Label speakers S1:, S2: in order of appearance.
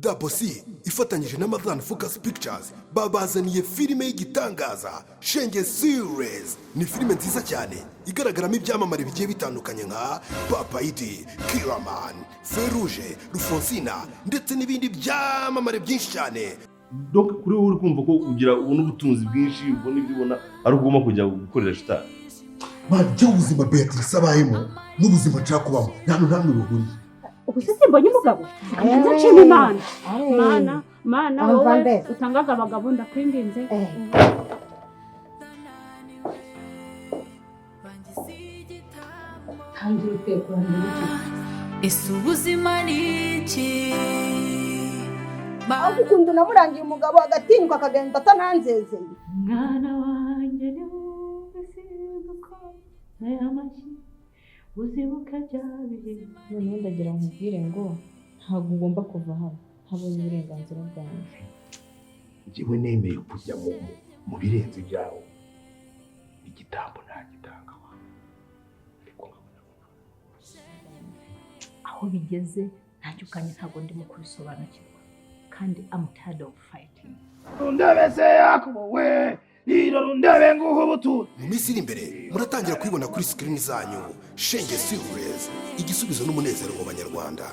S1: Double C ifatanyije na Mother Focus Pictures babazaniye filime y'igitangaza, Shenge Series. Ni filime nziza cyane igaragaramo ibyamamare bigiye bitandukanye nka Papa Idi, Kiraman, Feruje, Rufonsina ndetse n'ibindi byamamare byinshi cyane.
S2: Donc kuri wowe uri kumva ko ugira ubona ubutunzi bwinshi, ubona ibyo ubona, ari ugomba kujya gukorera shitani.
S1: Man, njye ubuzima Beatrice abayemo n'ubuzima nshaka kubamo nta hantu nta hamwe bihuriye.
S3: Ubu se simbonye umugabo? Nze nshima Imana. Mana, Mana,
S4: Umva
S3: wowe
S4: mbese.
S3: utangaga abagabo, ndakwinginze. Tangira utekura mbere.
S5: Ese ubuzima ni iki?
S4: Ahubwo ukuntu namurangiye umugabo agatinyuka akagenda atananzezeye.
S3: Mwana wanjye, niwumve simbuka aya mashyi, uzibuka bya bihe.
S6: Noneho ndagira ngo nkubwire ngo ntabwo ugomba kuva hano ntabonye uburenganzira bwanjye.
S1: Njyewe nemeye kujya mu birenze ibyawe, igitambo ntagitanga wa, ariko nkabona
S7: Aho bigeze ntacyo ubwanjye ntabwo ndimo kubisobanukirwa, kandi I'm tired of fighting.
S8: Rundebe se Yakobo we, riro rundebe nguhe ubutunzi.
S1: Mu minsi iri imbere muratangira kubibona kuri screen zanyu. Shenge Series, igisubizo n'umunezero mu Banyarwanda.